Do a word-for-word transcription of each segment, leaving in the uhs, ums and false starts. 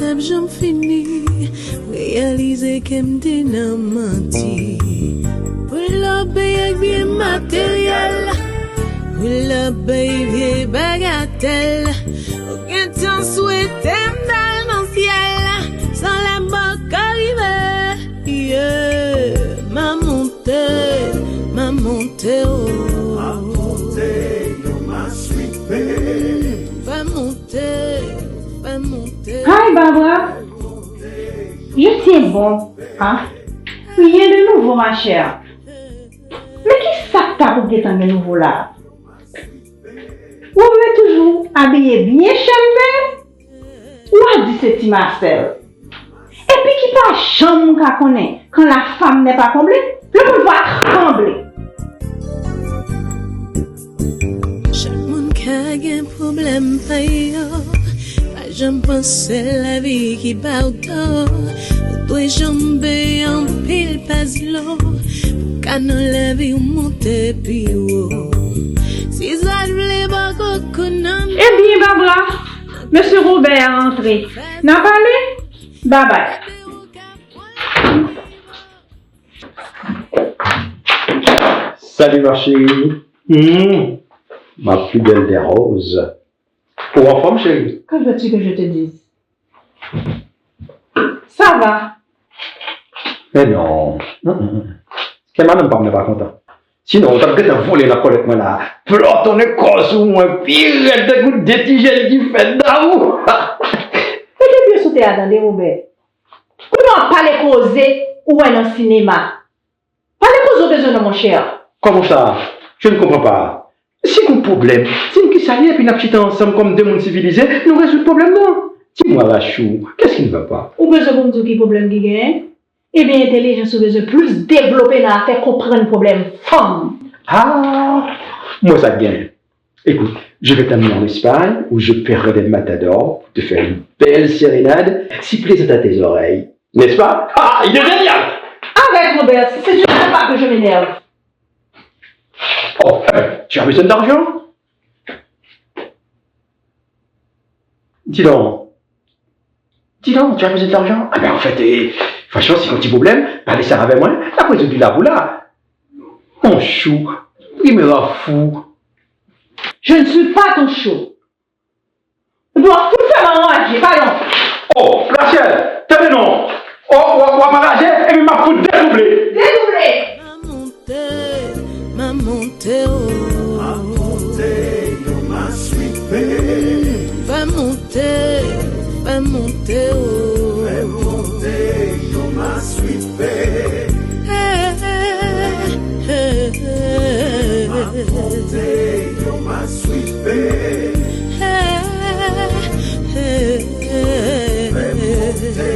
Ap janm fini, reyalize ke m te nan manti. Pull up bay ak byen materyèl, pull up bay vye bagatèl. Ou gentan swete m t al nan syèl, san lè m poko rive. Yeah, m a monte, m a monte, oh. M a monte, yo, m a swipe. M a monte, m a monte. Hi, Barbara. Je tiens bon. Ah, rien de nouveau, ma chère. Men kisa k ta pou gentan gen nouvo la? Ou vle toujou abiye byen chèlbè? Ou a di se ti Marcel. Epi ki pa janm ka konnen quand la femme n'est pas comblée, le monde va trembler. Chak moun ka gen pwoblèm pa yo. Pa janm panse lavi ki ba w tò. Ou dwe janbe anpil pas dlo pou w ka nan lavi w monte pi wo. Si sa t vle bò koko nan Ebyen, Barbara, Mesye Robert a antre. N a pale? Babay. Salut ma chérie. Hmm. Ma plus belle des roses. Ou anfòm, cheri? Que veux-tu que je te dise? Ça va. Men non. Mm, mm, mm. Kè madanm pa m nan pa kontan. Sinon, ou t ap gentan vole nan kòlèt mwen la. Plòtonnen kò sou mwen pi rèd tankou de ti jèn ki fèt damou. Mete pye sou tè a tande, Robert. Kounya w ap pale koze ou wè nan sinema. Pale koze w bezwen nan, monchè. Comment ça? Je ne comprends pas. Si gon pwoblèm, di m kisa l ye, epi n ap chita ansanm kòm de moun sivilize, nou rezoud pwoblèm nan. Di mwa, Rachou, qu'est-ce qui ne va pas? Ou bezwen pou m di w ki pwoblèm ki genyen? Ebyen, entèlijans ou bezwen plis devlope nan afè konprann pwoblèm fanm. Ah, m wè sa k genyen. Écoute, je vais t'amener en Espagne où je paierai des matadors pour te faire une belle sérénade si plaisante à tes oreilles. N'est-ce pas? Ah, il est génial! Arrête, Robert, si tu ne veux pas que je m'énerve. Oh, eh ben, tu as besoin d'argent? Dis donc. Dis donc, tu as besoin d'argent? Ah ben, en fait, eh, franchement, c'est un petit problème. Pale sa avè mwen. N ap rezoud li la pou la. Mon chou, primera fou. Je ne suis pas ton chou. Ou dwe fout fè m anraje, pa non. Oh, Rachel, tande non. Oh, w ap, w ap anraje, epi m ap fout dedouble. Dedouble. M a monte, m a monte, oh. M a monte, yo, m a swipe. M a monte, m a monte, oh. M a monte, yo, m a swipe. Hey, hey, hey, hey. M a monte, yo, m a swipe. Hey, hey, hey. M a monte,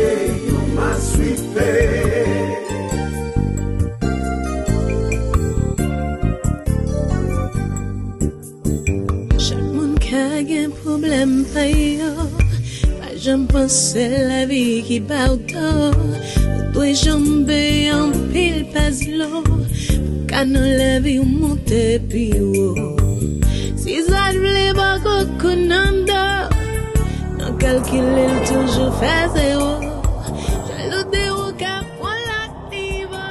yo, m a swipe. Chak moun ka gen pwoblèm pa yo. Pa janm panse lavi ki ba w tò. Ou dwe janbe anpil pas dlo pou w ka nan lavi w monte pi wo. Si sa t vle ba w koko nan do, nan kalkile l toujou fè zewo. Jalou de ou ka pran lak nivo.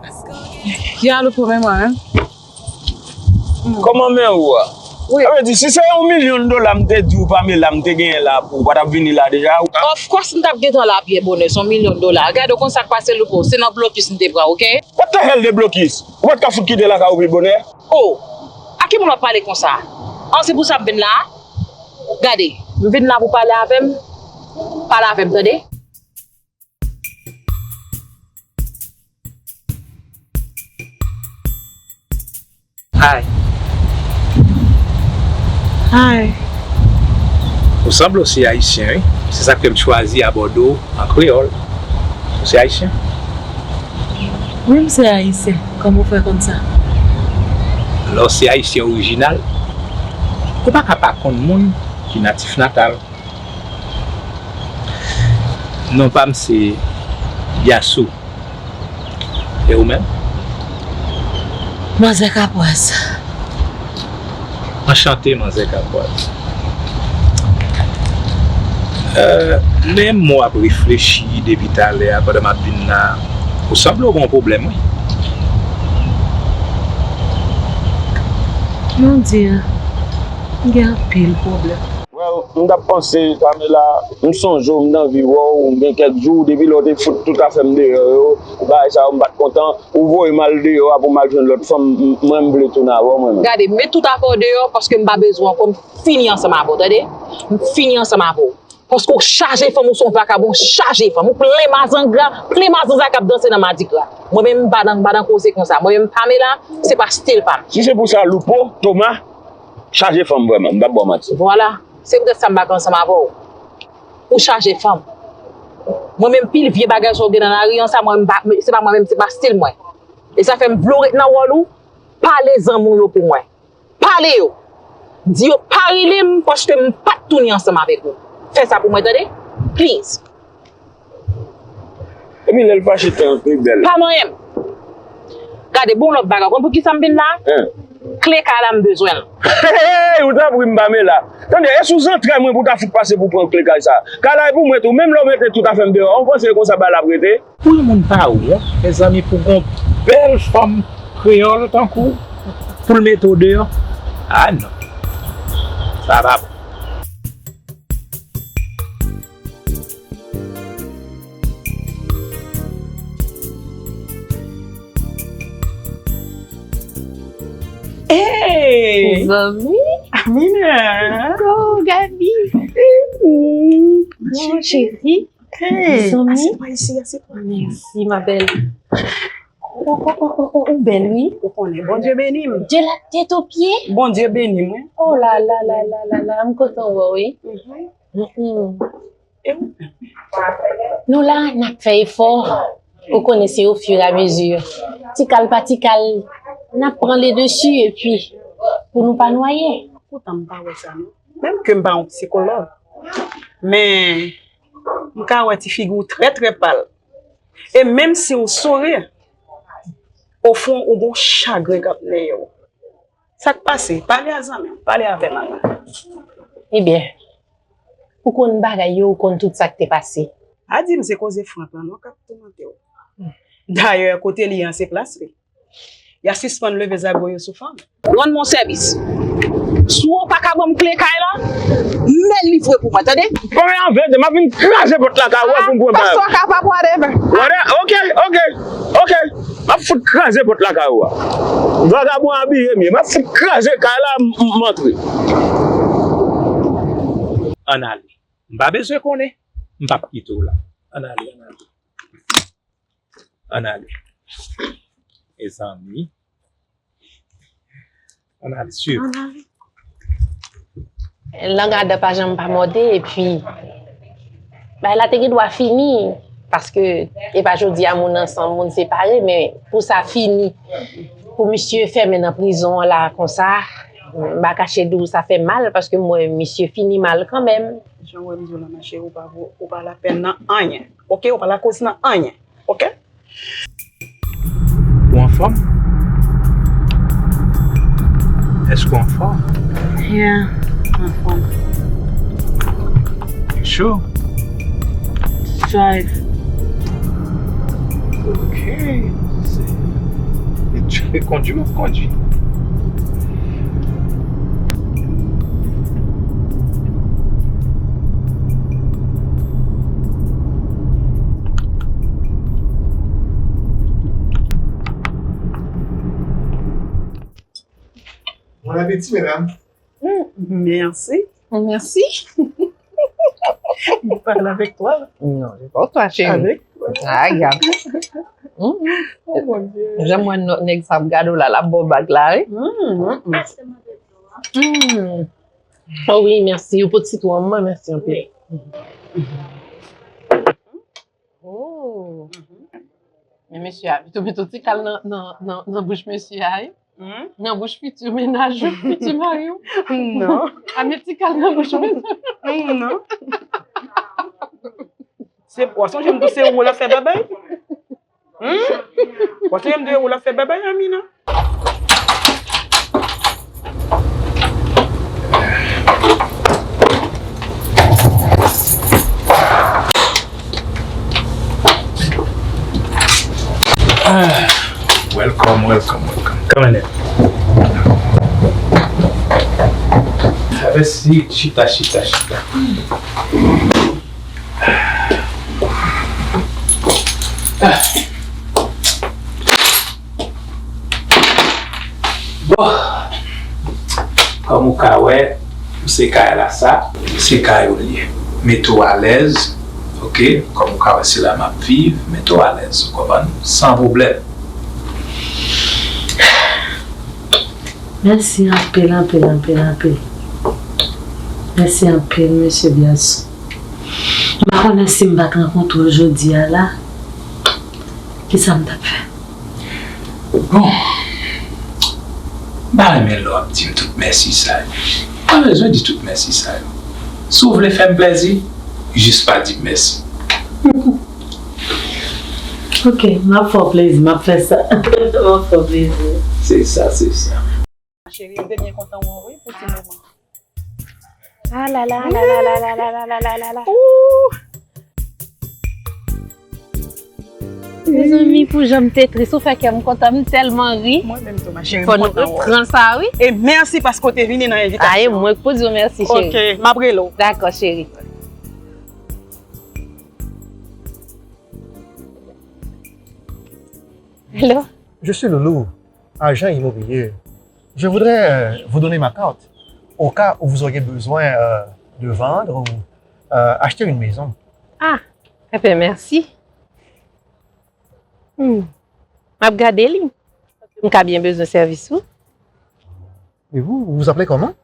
Paske w gen Jalou pou menm mwen, hein? Kòman men ou a? Wi. Sa vle di, si se yon milyon dola m te di w pami la, m te genyen la pou ou, pa t ap vini la deja? Of course, m t ap gentan la byen bonè, se yon milyon dola. Gade w konn sa k pase, Louko, se nan blokis m te pran, oke? What the hell de blokis? Ou pa t ka fout kite lakay ou pi bonè? Oh, a ki moun w ap pale konsa? An, se pou sa m vin la? Gade, m vin la pou pale avè m. Pale avè m, tande? Hi. Hi. Ou sanble w se ayisyen, wi. Se sa k fè m chwazi abòde w an kreyòl. Ou se ayisyen? Wi, m se ayisyen. Kòman w fè konn sa? Lè w se ayisyen orijinal, ou pa ka pa konn moun ki natif natal. Non pa m se Yasou. E ou menm? Manzè Kapwaz. Anchante, Manzè Kapwaz. Euh, Menm mwen ap reflechi depi talè a pandan m ap vin la, ou sanble w gen yon pwoblèm, wi. Mon Dieu, m gen anpil pwoblèm. Well, m t ap panse, Pamela, m sonje w, m t anvi wè w, m gen kèk jou, depi lè w te fout tout afè m deyò yo, bagay sa yo, m pa t kontan, ou voye m al deyò a pou m al jwenn lòt fanm, m, mwen, m vle tounen avè w, mwen menm. Gade, met tout afè w deyò, paske m pa bezwen w ankò, m fini ansanm avè w, tande? M fini ansanm avè w. Paske w chaje fanm, ou se yon vakabon chaje fanm. Ou plen mazangra, plen mazanza k ap danse nan madigra. Mwen menm, m pa nan, m pa nan koze konsa. Mwen menm, Pamela, se pa stil pa m. Si se pou sa, Loupo, Toma, chaje fanm vrèman, m p ap ba w manti. Vwala. Se poutèt sa m pa ka ansanm avè w. Ou chaje fanm. Mwen menm, pil vye bagay sa w gen nan lari an, sa mwen, m pa, se pa mwen menm, se pa stil mwen. E sa fè m vle w ret nan wòl ou, pale zanmi w yo pou mwen. Pale yo. Di yo pa rele m paske m pa t tounen ansanm avèk ou. Fè sa pou mwen, tande? Please. Epi lè l fache tan an pi bèl. Pa manyen m. Gade, bon lòt bagay. Konn pou ki sa m vin la? Hen. Kle kay la, m bezwen l. Hey, ou t ap ri m pa men la. Tande, e sou zantray mwen pou w ta fout pase pou pran kle kay sa. Kay la e pou mwen tou. Menm lè w mete tout afè m deyò, ou panse e konsa bagay la ap rete? Pou yon moun pa wont, mezanmi, pou gon bèl fanm kreyòl tankou w, pou l mete w deyò? Ah non. Sa pa bon. Hey! Zanmi! Amina! Coucou, Gaby! Mon chéri! Hey, zanmi. Assieds-toi ici, assieds-toi. Merci, ma belle. Ou, ou, ou, ou, ou, ou bèl, wi. Ou konnen, Bondye beni m. De la tête aux pieds. Bondye beni m, wi. Oh la la la la la la, m kontan wè w, wi. Mhm. Mm-mm. E ou? Nou la, n ap fè efò. Ou konnen se au fur et à mesure. Ti kal pa ti kal, n ap pran le dessus, epi pou nou pa nwaye. Poutan m pa wè sa, non. Menm ke m pa yon sikològ. Men, m ka wè ti figi w trè, trè pal. E menm si w souri, ofon, ou gon chagren k ap neye w. Sa k pase? Pale a zanmi w, pale avè m, Amina. Ebyen, ou konn bagay yo, ou konn tout sa k te pase. Pa di m se koze Frank lan non k ap toumante w. Dayè, kote li ye an, se plas li. Y a sispann leve zago yo sou fanm. Rann mwen sèvis. Si w pa ka ban m kle kay la, men livre pou mwen, tande? Ban mwen an verite, m ap vin kraze pòt lakay ou a pou m pran bagay. Pastè Okap ap whatever. Whatever, ok, ok, ok. M ap fout kraze pòt lakay ou a. Vagabon abiye m ye. M ap fout kraze kay la, m, m antre. Ann ale. M pa bezwen konnen. M p ap kite w la. Ann ale, ann ale. Ann ale. Mezanmi. Ann ale, swiv. Ann ale. Lang adan pa janm pa mòde, epi bagay la te gen dwa fini, paske e pa jodi a moun ansanm, moun separe, men pou sa fini, pou misye fèmen nan prizon an la konsa, m pa kache di w sa fè mal, paske m wè misye fini mal kanmenm. Jan w wè m di w la, ma chérie, ou pa vo, ou pa lapèn nan anyen, oke? Ou pa lakoz nan anyen, oke? Ou anfòm? Èske w anfòm? Yeah, m anfòm. You sure? Strive. Ok. Se, se kondui w ap kondui. Bon appétit, mesdames. Mm, merci. Merci. Il parle avec toi. Non, c'est pas toi, chérie. Avec toi. Ah, regarde. Mm, mm. Oh mon Dieu. J'aime moi, nèg sa ap gade w la, l ap ba w bag la, wi. Mm, mm, mm. Mm. Oh wi, mèsi. Ou pot sitwon an, mèsi anpil. Oh. Men mesye a, pito met yon ti kal nan, nan, nan, nan bouch mesye a, wi. Hmm? Nan bouch fiti mennaj ou, fiti mari w. Non. A met ti kal nan bouch mesye. Non. Se, w sonje m di w se ou l ap fè babay? Hmm? W sonje m di w l ap fè babay, Amina? Come, welcome, welcome. Come in. Have a seat. Chita, chita, chita. Bon, kòm ou ka wè, se kay la sa, se kay ou li ye. Mete w alèz, oke? Kòm ou ka wè, se la m ap viv, mete w alèz, ou konprann? San pwoblèm. Mèsi anpil, anpil, anpil, anpil. Mèsi anpil, mesye Biasou. M pa konnen si m pa t rankontre w jodi a la, kisa m t ap fè. Bon, m pa renmen lè w ap di m tout mèsi sa yo. Pa bezwen di tout mèsi sa yo. Si w vle fè m plèzi, jis pa di m mèsi. Ok, m ap fè w plezi, m ap fè sa. M ap fè w plezi. Se sa, se sa. Cheri, m te byen kontan wè w wi pou ti moman. Ah la la la la la la la la la la la la. Ooh. Mezanmi, pou jan m te tris, ou fè kè m kontan, m tèlman ri. Mwen menm tou, ma cheri, m kontan wè w. Fò nou reprann sa, wi. E mèsi paske w te vini nan envitasyon. A, e mwen k pou di w mèsi, cheri. Ok, m ap rele w. Dakò, cheri. Hello. Je suis Loulou, agent immobilier. Je voudrais euh, vous donner ma carte au cas où vous auriez besoin euh, de vendre ou euh, acheter une maison. Ah, enben mèsi. Hmm. M ap gade li. M ka byen bezwen sèvis ou. Et vous, vous vous appelez comment?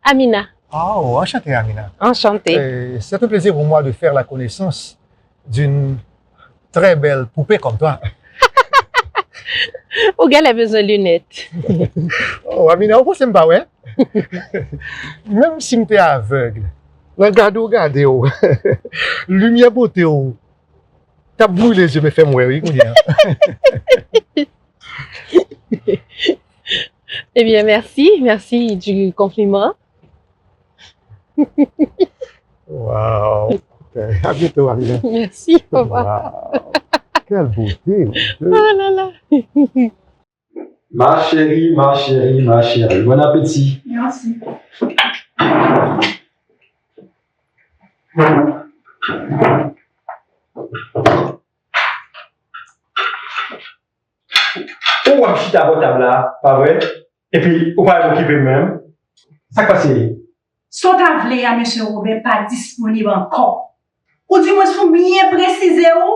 Amina. Oh, enchanté, Amina. Enchanté. Euh, c'est un plaisir pour moi de faire la connaissance d'une très belle poupée comme toi. Ou genlè bezwen linèt. Oh, Amina, ou panse m pa wè? Menm si m te avèg, nan gade w gade w, limyè bote w t ap brile zye m e fè m wè wi kounye a. Ebyen, mèsi, mèsi du compliment. Wow. Ok. À bientôt, Amina. Merci, au revoir. Wow. Quelle beauté, mon Dieu. Oh là là. Ma chérie, ma chérie, ma chérie. Bon appétit. Merci. Ou w ap chita bò tab la, pa vre? Epi ou pa okipe m menm. Sa k pase? Sa w ta vle a, mesye Wobè pa disponib ankò. Ou di mwen si w byen presize w,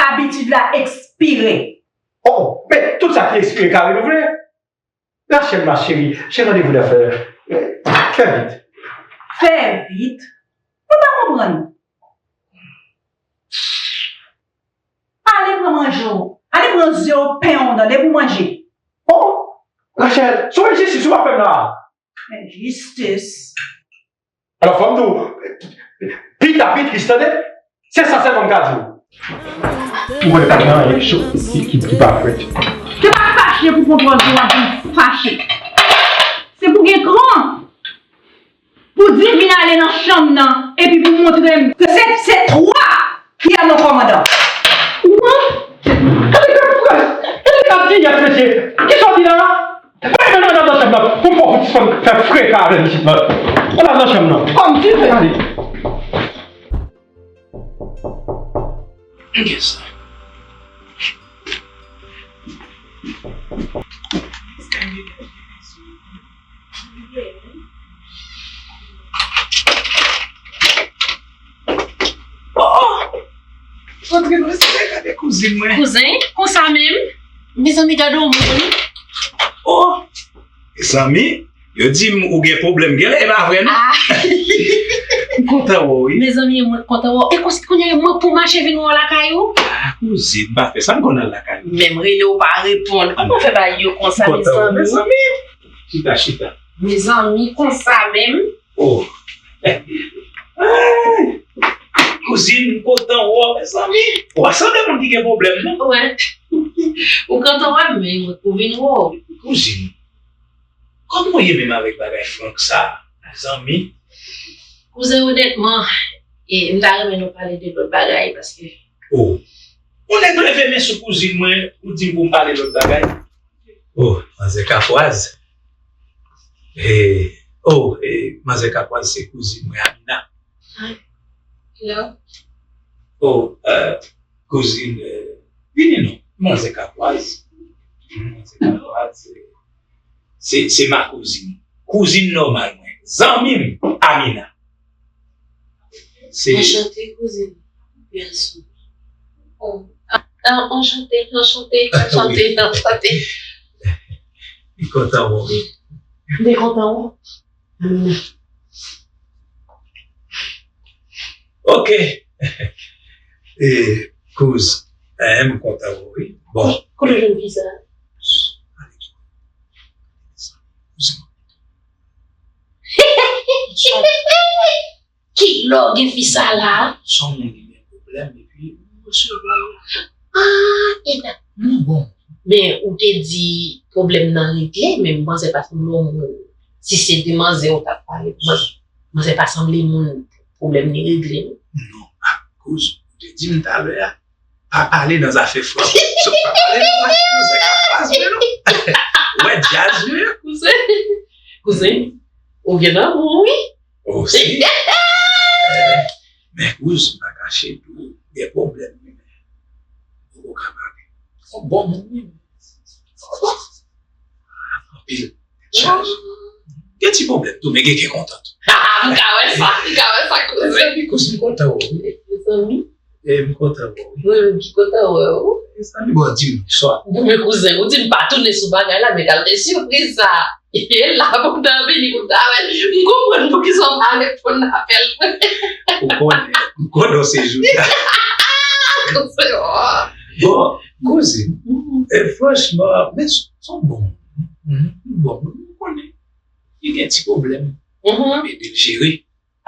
abitid la ekspire. Oh, men tout sa ki ekspire ka renouvle. Rachel, ma chérie, j'ai rendez-vous d'affaires. Fè vit. Fè vit? Mwen pa konprann. Ale pran manje w. Ale pran zye w, pen w, tande, pou manje. Oh, Rachel, se yon enjistis ou ap fè m la. Enjistis? Alò, fò m di w, pita pi tris, tande? Se sa sèlman m ka di w. M konnen pa gen anyen ki, ki, ki pa fèt. Se pa fache pou kontwòl zye w ap vin fache. Se pou gen kran. Pou di vin ale nan chanm nan, epi pou montre m ke se, se twa ki a non kòmandan. Ou wont? Gade, gade, gade, gade, gade, gade, mesye. Kisa w di la? Bay mwen nan nan chanm nan, pou m fè w sispann fè freka avè m isit la. Al nan chanm nan. Kòm ti frè. Ale. Gade sa. Oh! Rantre nan restoran, gade kouzin mwen. Kouzen, konsa menm? Mezanmi, gade yon moun. Oh! Zanmi, yo di m ou gen pwoblèm, genlè e pa vre non. Ah! M kontan wè w, wi. Mezanmi, mwen kontan wè w. E konsa kounye a mwen pou mache vin wè w lakay ou? Ah, kouzin, m pa fè sa, m konn al lakay ou. Menm rele w pa reponn. Kòman w fè bagay yo konsa, mezanmi? Mezanmi, chita, chita. Mezanmi, konsa menm. Oh. Ay! Kouzin, m kontan wè w, mezanmi. Ou pa sanble moun ki gen pwoblèm, non? Wè. Ou kontan wè m, men mwen pou vin wè w. Kouzin, kòman w ye menm avèk bagay Frank sa, zanmi? Kouzen, onètman, e, m ta renmen nou pale de lòt bagay, paske... Oh. Yon nèg leve men sou kouzin mwen, ou di m pou m pale lòt bagay. Oh, manzè Kapwaz. Eh, oh, eh, manzè Kapwaz se kouzin mwen, Amina. Hello. Oh, eh, kouzin, eh, vini non, manzè Kapwaz. Manzè Kapwaz, eh, se, se ma kouzin. Kouzin nòmal mwen. Zanmi m, Amina. Se Anchante, kouzin. Gason. Oh. Ah, ah, anchante, anchante, anchante, anchante. Li kontan wè w. Li kontan wè w. Ok. E, kouz, eh, m kontan wè w, wi. Bon. Kote w jwenn fi sa? Kilè w gen fi sa la? Son moun ki gen pwoblèm, epi ou resevwa l. Ah, e nan. Non, bon. Men, ou te di pwoblèm nan regle, men manzè pa sanble yon moun. Si se de manzè ou t ap pale, manzè, manzè pa sanble moun pwoblèm li regle, non. Non, akoz ou te di m talè a, pa pale nan zafè frè w. So, pa pale nan zafè manzè Kapwaz mwen, non. Ou wè djaz mwen an? Kouzen, kouzen, ou gen lanmou, wi. Oh, si. Eh, men kouz, m pa kache tou, gen pwoblèm, wi, men ou ka pale. Ou bon moun, wi, men. Anpil chaj. Gen ti pwoblèm tou, men gen kè kontan tou. Ah, m ka wè sa, m ka wè sa, kouzen. Epi kouz, m kontan wè w, wi. Mezanmi. E m kontan wè w, wi. Mwen menm ki kontan wè w. Mezanmi, bon, di m, swa. Bon, men kouzen, ou di m pa tounen sou bagay la, men gade sipriz sa. E la pou m ta vini pou m ta wè l. M konprann poukisa w pa reponn apèl mwen. Ou konnen, m konnen w se jouda. Kouzen, oh. Bon, kouzin, e, franchman, men s-, s on bon moun. Mhm. Bon, m konnen li gen ti pwoblèm. Mhm. M ap ede l jere.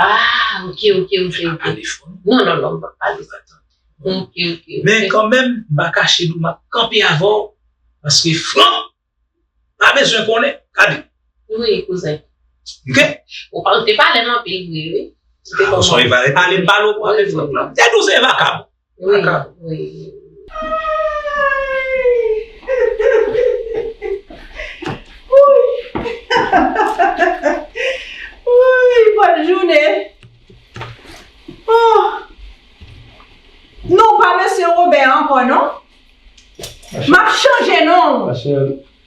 Ah, ok, ok, ok, ok. Pa pale fò, non. Non, non, non, m p ap pale fò. Ok, ok, ok. Men kanmenm, m pa kache nou, m ap kanpe avè w, paske fran, pa bezwen konnen, gade. Wi, kouzen. Ok? Ou pa, ou te pale m anpil vre, wi. Ou te... Ah, ou son Eva, e pale m pale w avè fran la. M te di w se Eva Kab. Wi, wi, wi. Wouy! Wouy, bòn jounen! Oh! Non, pa mesye Wobè ankò, non. M ap chanje non.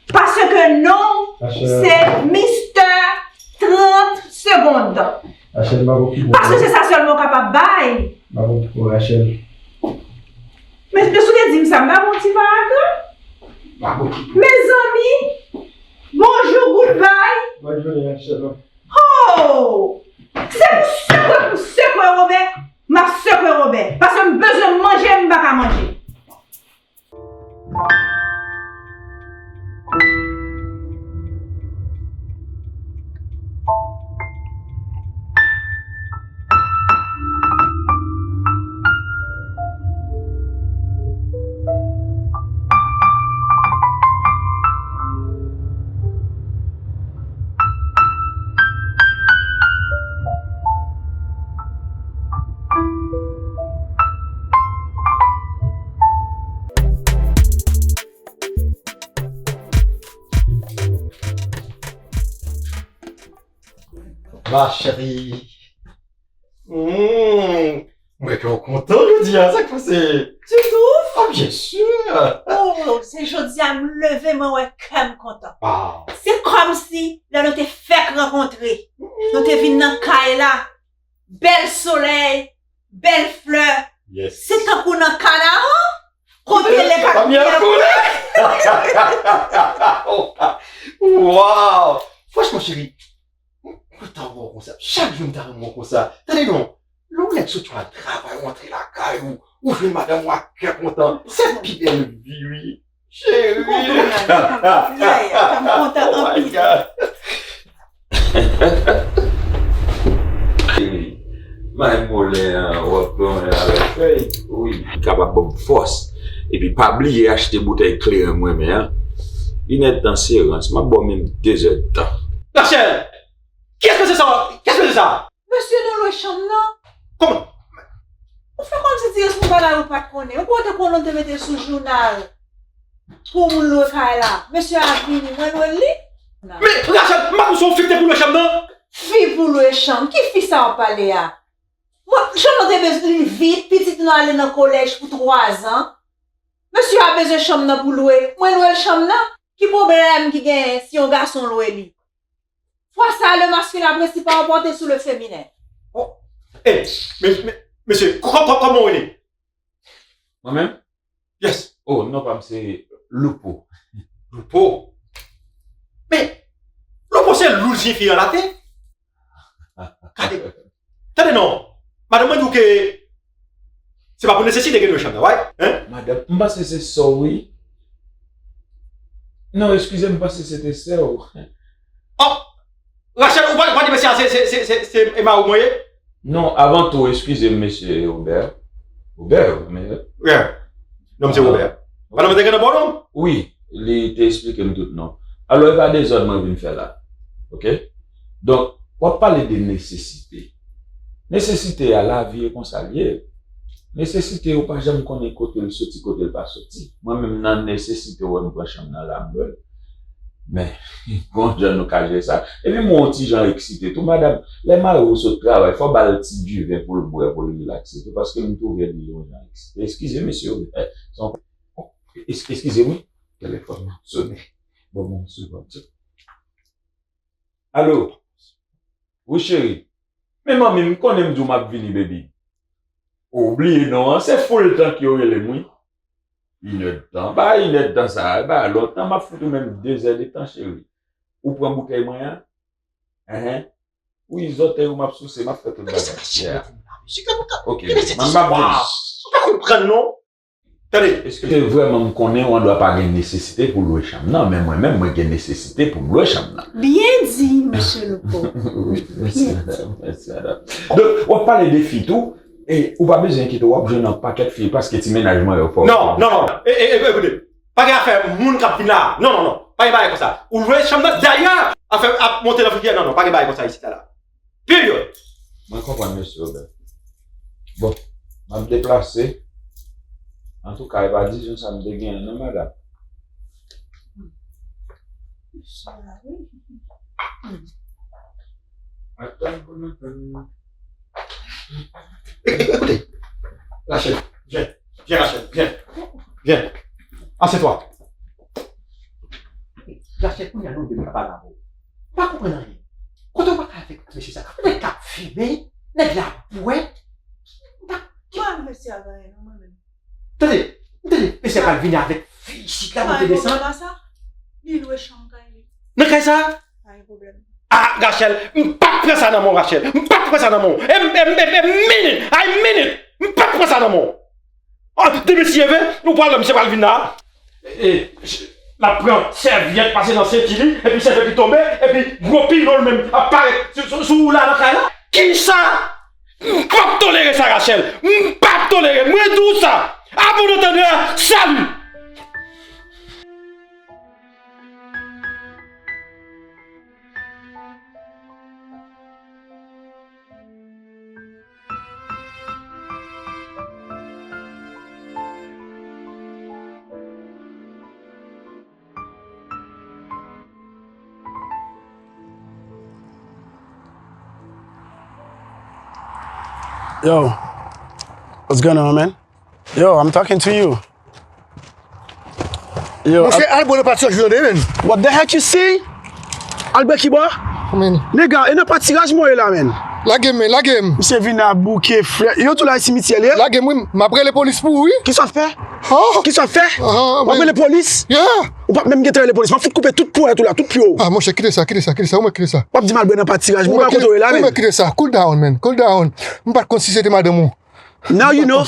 Paske non w se Mister trant segonn. Rachel, m ap okipe w. Paske se sa sèlman w kapab bay. M ap okipe w, Rachel. Men, men si w te di m sa, m ta ba w yon ti paragraf. M ap okipe w. Mezanmi, bonjou, goodbye. Bòn jounen, Rachel. Oh! Se pou sekwe, pou sekwe Wobè, m ap sekwe Wobè. Paske m bezwen manje, m pa ka manje. Ma chérie. Hmm. Mwen wè ke w kontan jodi a, sa k pase? Tu trouves? Ah, bien sûr. Oh, se jodi a m leve, mwen wè kè m kontan. Ah. Se kòmsi lè nou te fèk rankontre, nou te vin nan kay la, bèl solèy, bèl flè. Yes. Se tankou nan Kanaran, kote le pa byen koule. Wow! Franchman, cheri, m kontan wè w konsa. Chak jou m ta renmen w konsa. Tande non, lè yon nèg soti al travay, ou antre lakay ou, ou jwenn madanm ou ak kè kontan, se pi bèl vi, wi. Cheri! M kontan, m kontan anpil. Cheri, may moulen an, w ap plonnen avèk fèy. Wi. Li kapab ban m fòs. Epi pa bliye achte boutèy kleren m renmen an. Linèt nan serans, m ap ba w menm de zè d tan. Rachel! Kiyès mesye sa? Kiyès mesye sa? Mesye nan lwe chanm nan. Kòman? Ou fè kòmsi ti responsab la yo pa t konnen. Ou kwè w te konnen w te mete sou jounal pou moun lwe kay la. Mesye a vini, mwen lwe l li. Men, Rachel, m pa konn si w fikse pou lwe chanm nan. Fi pou lwe chanm? Ki fi sa w ap pale a? Mwen, chanm nan te bezwen li vit, pitit nou ale nan kolèj pou twazan. Mesye a bezwen chanm nan pou lwe. Mwen lwe l chanm nan? Ki pwoblèm ki genyen si yon gason lwe li? Fwa sa, le masculin a pris le pas emporté sur le féminin. Oh, eh, mesye, kòman w rele? Mwen menm? Yes. Oh, non pa m se Loupo. Loupo? Men, Loupo se Lou Zyefi an la te? Gade. Tande non. Madanm mwen di w ke se pa pou nesesite ke nou lwe chanm nan, right? Hein? Madanm, m panse se sè w wi. Non, eskize m, m panse se te sè w. Oh! Rachel, ou pa, ou pa di mesye a se, se, se, se, se mari w mwen ye? Non, avan tou, eskize m, mesye Robert. Robert, mesye? Yeah. Non, m se Robert. Madanm te gen nan bon non? Wi, li te esplike m tout non. Alò, e pa dezòd mwen vin fè la. Oke? Donk, w ap pale de nesesite. Nesesite a, lavi e konsa l ye. Nesesite ou pa janm konnen kote l soti, kote l pa soti. Mwen menm nan nesesite w wè m pran chanm nan la m lwe l. Men, gon jan nou ka jere sa. Epi m wè w ti jan eksite tou. Madanm, lè mari w sot travay, fò w ba l ti diven pou l bwè, pou l rilakse tou, paske m twouve li yon jan eksite. Eskize, mesye Robert. Eskize wi, telefòn nan sonnen. Ban mwen yon segonn. Alo? Wi cheri. Men manmi, m konnen m di w m ap vini, baby. Ou bliye non an, se full tank yo rele m wi. Inèdtan, pa inèdtan sa, e pa lontan m ap fout ou menm dezèdetan, cheri. Ou pran boutèy mwen an? Enhen. Wi, zòtèy ou m ap souse, m ap fè tout bagay. Yeah. Ok, man m ap vini. Ou pa konprann non. Tande. Èske vrèman m konnen ou andwa pa gen nesesite pou lwe chanm nan, men mwen menm mwen gen nesesite pou m lwe chanm nan. Byen di, mesye Louko. Wi, mèsi madanm, mèsi madanm. Donk, w ap pale de fi tou, e ou pa bezwen enkyete w, w ap jwenn yon pakèt fi paske ti mennaj mwen yo fò. Non, non, non, non. E, e, e, ekoute, pa gen afè moun k ap vin la. Non, non, non. Pa gen bagay konsa. Ou lwe chanm nan, dayè, afè ap monte nan figi a, non, non, pa gen bagay konsa isit la. Period. Mwen konprann mesye Obè. Bon, m ap deplase. Antouka, e pa dizon sa m te genyen non, madanm. Atann pou nou tann. Ekoute, Rachel, vyen, vyen Rachel, vyen, vyen. Assieds-toi. Rachel, kounye a nou de m ka pale avè w. M pa konprann anyen. Kote w pale avèk mesye sa? Yon nèg k ap fimen, nèg la bwè. M pa. Mwen mesye a gen anyen non mwen menm. Tande, tande, mesye a pral vini avèk fi isit la monte desann. Li lwe chanm kay li. Nan kay sa? Pa gen pwoblèm. Ah, Rachel, m p ap pran sa nan men w, Rachel. M p ap pran sa nan men w. E, e, e, e, minute, I mean it. M p ap pran sa nan men w. Oh, depi si eve, ou pral wè misye pral vin la. E, l ap pran sèvyèt pase nan senti li, epi sèvyèt li tonbe, epi gwo pilon l menm ap parèt sou, sou, sou ou la nan kay la. Kisa? M p ap tolere sa, Rachel. M p ap tolere. Mwen di w sa. Avan w tande a, salut! Yo, what's going on, man? Yo, I'm talking to you. Yo, Monchè, al bwè nan pati sa, jwe tande, men. What the heck you see? Al bwè ki bò? Men. Nèg, e nan patiraj mwen ye la, men. Lage m, men, lage m. Misye vin a bouke flè. Yo tou la e simityè l ye. Lage m, wi. M ap rele polis pou ou, wi. Kisa w ap fè? Oh. Kisa w ap fè? Ah, w ap rele polis? Yeah. Ou p ap menm gentan rele polis. M ap fout koupe tout ponyèt ou la, tout pye w. Ah, monchè, kite sa, kite sa, kite sa. Ou mèt kite sa. W ap di m al bwè nan patiraj mwen, ou pa kote w ye la, men. Ou mèt kite sa. Cool down, man. Cool down. M pa t konn si se te madanm ou. Now you know.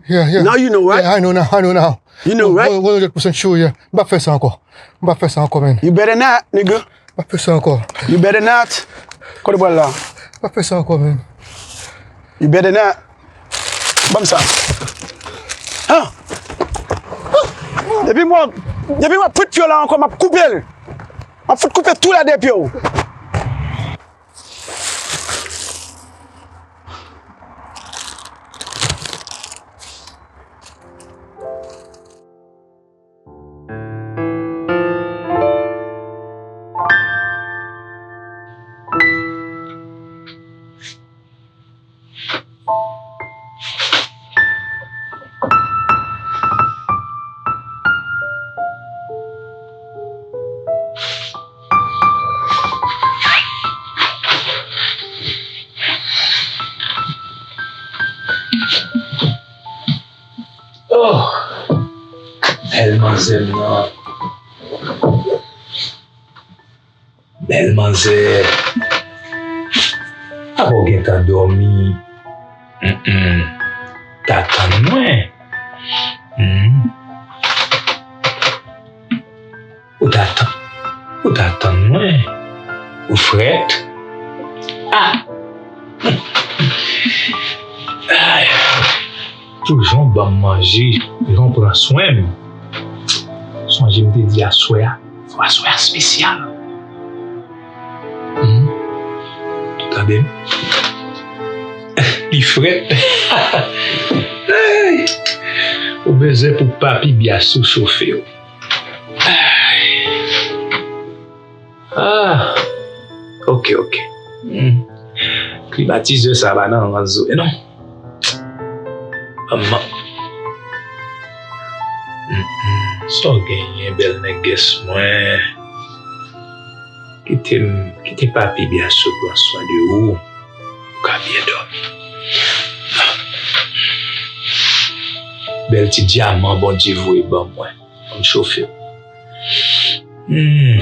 Yeah, yeah. Now you know, right? Yeah, I know now, I know now. You know, right? One hundred percent sure, yeah. M p ap fè sa ankò. M p ap fè sa ankò, man. You better not, nigga. M p ap fè sa ankò. You better not. Kote bwal la? M p ap fè sa ankò, man. You better not. Ban m sa. Huh? Depi mwen, depi mwen pran pye w la ankò, m ap koupe l. M ap fout koupe tou lè de pye w. Oh, bèl manzè m nan. Bèl manzè. Apa w gentan dòmi? Mm, mm. Ta tann mwen. Mm. Ou ta tann, ou ta tann mwen. Ou frèt. Ah! Ay. Pou jan w ban m manje, jan w pran swen m. Sonje m te di aswè a, fò aswè a espesyal. Hmm. Tande m. Li frèt. Ay. Ou bezwen pou Papi Byasou chofe w. Ay. Ah, ok, ok. Hmm. Klimatizè sa pa nan rans vre non. Manman. Hmm, hmm. Sa w genyen, bèl nègès mwen? Kite m, kite Papi Byasou pran swen de ou. Ou ka byen dòmi. Bèl ti dyaman Bondye voye ban mwen. Ban m chofe w. Hmm.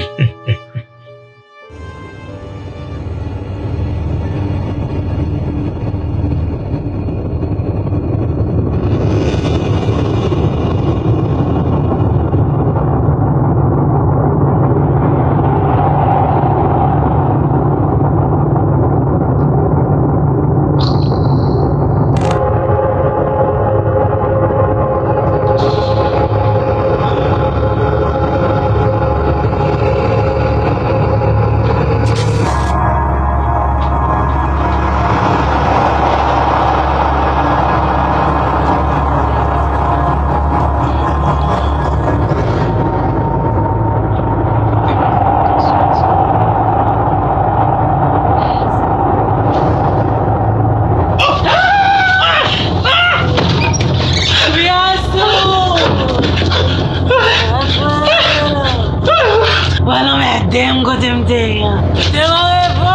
Pral anmède m kote m te ye an. Kite m an repo!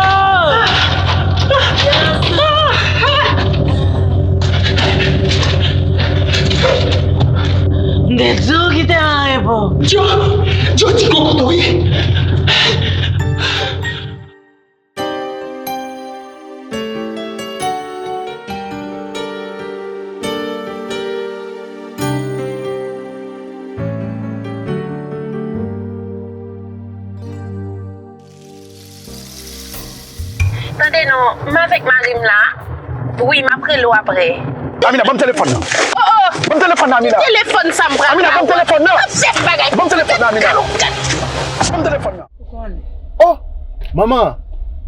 M te di w kite m an repo. Djo, Djo, di kokoto wi. Tande non, m avèk mari m la. Wi, m ap rele w apre. Amina, ban m telefòn nan. Oh, oh. Ban m telefòn nan, Amina. Telefòn sa m pral Amina, ban m telefòn nan. M ap fè bagay. Ban m telefòn nan, Amina. Ban m telefòn nan. Ou konnen. Oh, manman,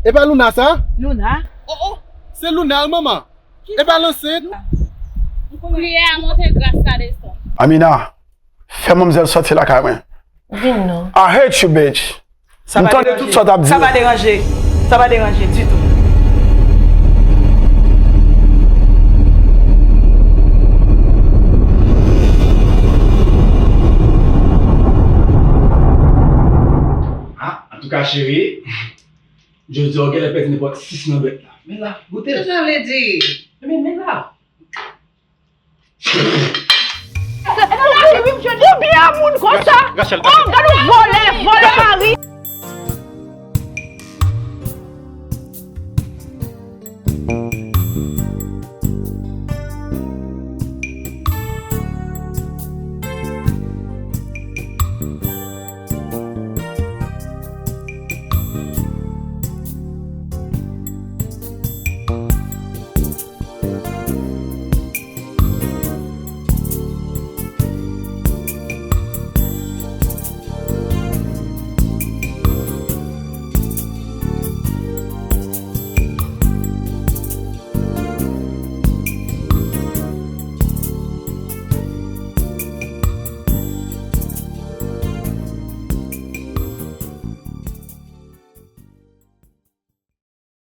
e pa Luna sa? Luna? Oh, oh. Se Luna, wi, manman. E pa l ansent? Priyè a monte, gras la desann. Amina, fè manmzèl sòti lakay mwen. Vin non. I hate you, bitch. M tande tout sa w t ap di yo. Sa pa deranje. Sa pa deranje ditou. Ah, antouka, cheri, jodi a w genlè pèdi nenpòt sis nan bèt la. Men la, goute. Sa sa vle di? Men, men la. Ou byen moun konsa? Oh, gade yon vòlè.